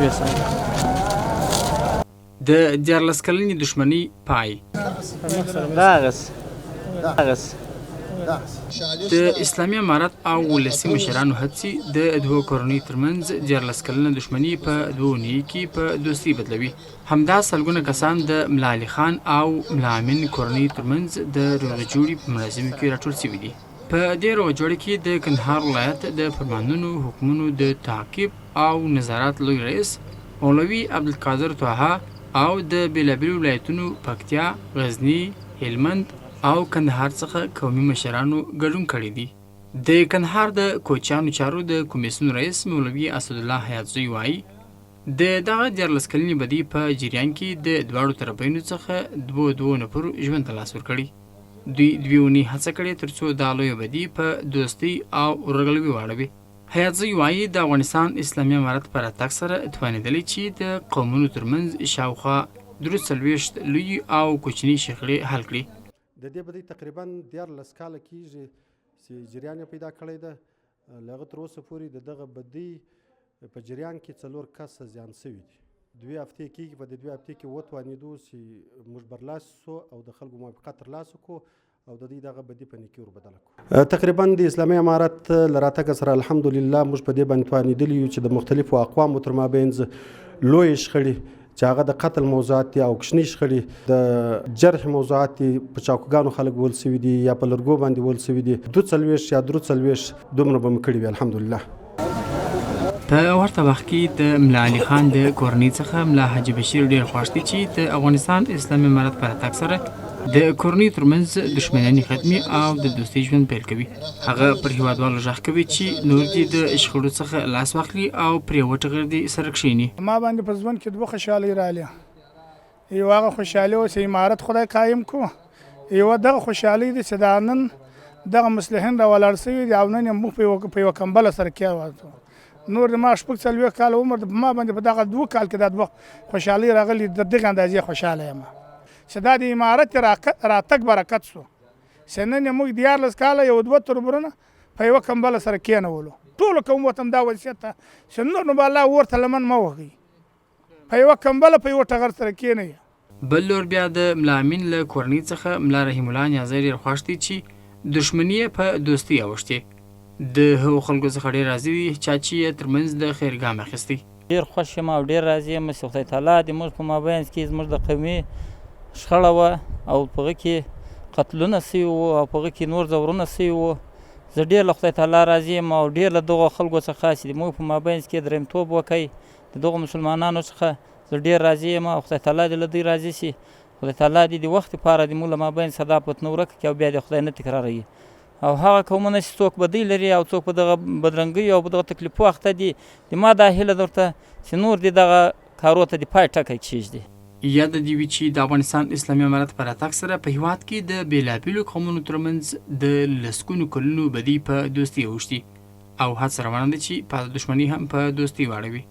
شوې سره. د 13 کلنې دښمنۍ پای. د اسلامي امارت او ولسي مشرانو هڅې د دوو کورنیو ترمنځ 13 کلنه دښمني په 2 اونیو کې په دوستۍ بدلوي. همدا سلګونه کسان د ملا علي خان او ملا امین کورنۍ ترمنځ د روغې جوړې په مراسمو کې راټول شوي دي. په دې روغه جوړه کې د کندهار ولایت د فرمانونو حکمونو د تعقیب او نظارت لوی رئیس مولوي عبدالقادر طه او د بېلابېلو ولایتونو پکتیا، غزني، هلمند او کندهار څخه قومي مشرانو ګډون کړی دی. د کندهار د کوچیانو چارو د کمیسیون رئیس مولوي اسدالله حیاتزوی وايي، د دغه 13 کلنې بدۍ په جریان کې د دواړو طرفینو څخه دوو دوو نفرو ژوند ته لاس ورکړی. دوی دوې اونۍ هڅه کړې ترڅو دا لویه بدي په دوستۍ او ورورګلوي واړوي. حیاتزی وايي، د افغانستان اسلامي امارت په راتګ سره توانېدلی چې د قومونو ترمنځ شاوخوا 43 لویې او کوچنۍ شخړې حل کړي. د دې بدۍ تقریبا 13 کاله کېږي چې جریان یې پیدا کړی ده. له هغه تر اوسه پورې د دغه بدۍ په جریان کې 4 کسه زیان شوي دي. 2 هفتې کېږي، په دې 2 هفتې کې وتوانېدو چې موږ برلاسي شو او د خلکو موافقه ترلاسه کړو او د دوی دغه بدي په نیکي ور بدله کړو. تقریبا د اسلامي امارت له راتګه سره الحمدلله موږ په دې باندې توانېدلي یو چې د مختلفو اقوامو تر مابینځ لویې شخړې چې هغه د قتل موضوعات دي او کوچنۍ شخړې د جرح موضوعات دي، په چاقوګانو خلک وهل شوي دي یا په لرګو باندې وهل شوي دي، 42 یا 43 دومره به مو کړي وي الحمدلله. په ورته وخت کې د ملا علي خان د کورنۍ څخه ملا حاجي بشیر ډېر خوښ دی چې د افغانستان اسلامي امارت په راتګ سره د کورنۍ ترمنځ دښمنیانې ختمې او د دوستۍ ژوند پیل کوي. هغه پر هیوادوالو غږ کوي چې نور دې د شخړو څخه لاس واخلي او پر یوه ټغر دې سره کښېني. ما باندې په ژوند کې دوه خوشحالۍ رالې، یوه هغه خوشحالي وه چې امارت خدای قایم کړو، یوه دغه خوشحالي ده چې دا نن دغه مصلحین را ولاړ شوي دي او نن یې موږ په یوه کمبله سره کېوتو. نور د ما 46 کاله عمر ده، په ما باندې په دغه 2 کال کې دا دوه خوشحالۍ راغلي، د دغې اندازې خوشحاله یم چې دا د امارت راتګ برکت شو چې نن یې موږ 13 کاله یو دوه تربرونه په یوه کمبله سره کېنولو. ټولو قومو ته هم دا وصیت ده چې نور نو به الله اور ته لمن مه وهئ، په یوه کمبله په یوه ټغر سره کېنئ. بل لور بیا د ملا امین له کورنۍ څخه ملا رحیم الله نیازی ډېر خوښ دی چې دښمني یې په دوستۍ اوښتې. د هغو خلکو څخه ډېر راضي دی چا چې یې ترمنځ د خیر ګام اخیستی. ډېر خوښ یم او ډېر راضي یم چې خدای تعالی دې موږ په مابینځ کې زموږ د قومي شخړه وه او په هغه کې قتلونه شوي وو او په هغه کې نور ځورونه شوي وو. زه ډېر له خدای تعالی راضي یم او ډېر له دغو خلکو څخه چې د موږ په مابینځ کې درېیمتوب وکړي، د دغو مسلمانانو څخه زه ډېر راضي یم او خدای تعالی دې له دوی راضي شي. خدای تعالی دې د وخت لپاره د موږ له مابین څخه دا فتنه ورکه کړي او بیا دې خدای نه تکراروي. او هغه قومونه چې څوک بدۍ لري او څوک په دغه بدرنګیو او په دغه تکلیفو اخته دي، د ما دا هیله ده ورته چې نور دې دغه کارو ته د پای ټکی کښېږدي. یاده دې وي چې د افغانستان اسلامي امارت په راتګ سره په هیواد کې د بېلابېلو قومونو ترمنځ د لسګونو کلونو بدۍ په دوستۍ اوښتي او هڅه روانه ده چې پاته دښمنۍ هم په دوستۍ واړوي.